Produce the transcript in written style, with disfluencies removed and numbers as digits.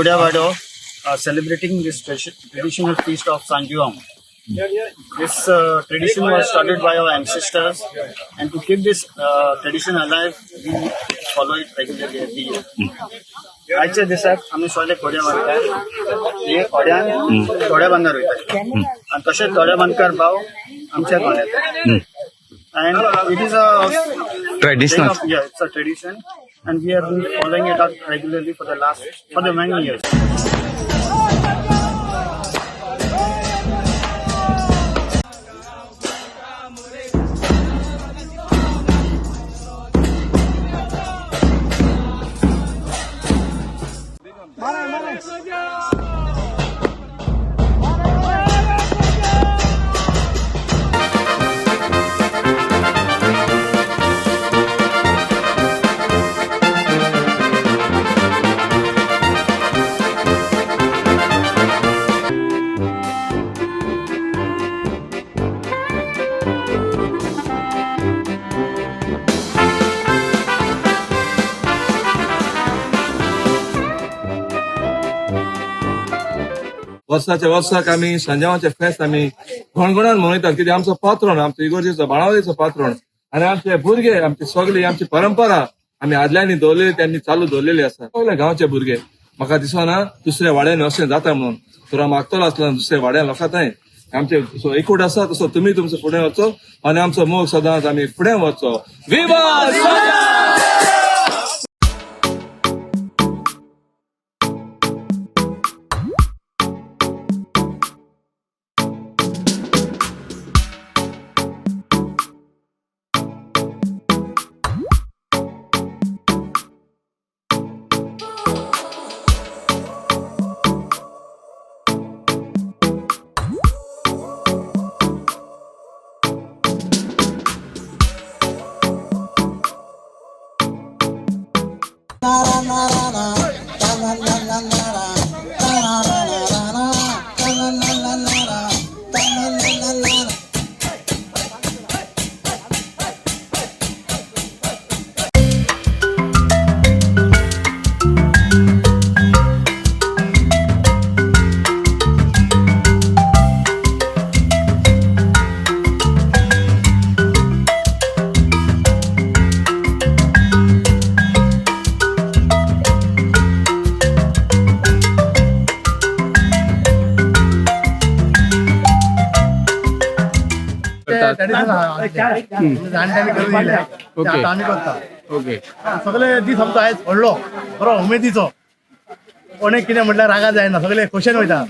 Kodiabado are celebrating this traditional feast of Sanjuam. This tradition was started by our ancestors, and to keep this tradition alive, we follow it regularly every year. आयच्या दिसाक आमी सगळे कोड्या बांदकार हे कोड्यान थोड्या बांदार वयतात आनी तशेंच थोड्या बांदकार भाव आमच्या गोंयांत येतात. And it is a Traditional. Yeah, it's a tradition, and we have been following it up regularly for the many years. वर्साच्या वर्साक आमी सांजावाचे फेस्त आमी घणघणान मनयतात, कित्याक आमचो पात्रोण, आमचो इगोर्जेचो, बाणावलीचो पात्रोण आनी आमचे भुरगे, आमची सगळी आमची परंपरा आमी आदल्यांनी दवरलेली, त्यांनी चालू दवरलेली आसा. सगळे गांवचे भुरगे, म्हाका दिसना दुसऱ्या वाड्यांनी अशें जाता म्हणून. तर मागतलो आसलो दुसऱ्या वाड्यान लोकां थंय आमचे एकूट आसा, तसो तुमी तुमचो फुडें वचचो आनी आमचो मोग सदांच आमी फुडें वचचो. विवा! जाणट्यांनी करून दिले ते आतां आमी करता. ओके. सगळे दीस आमचो आयज व्हडलो बरो उमेदीचो. कोणें कितें म्हटल्यार रागा जायना, सगळे खोशेन वयता.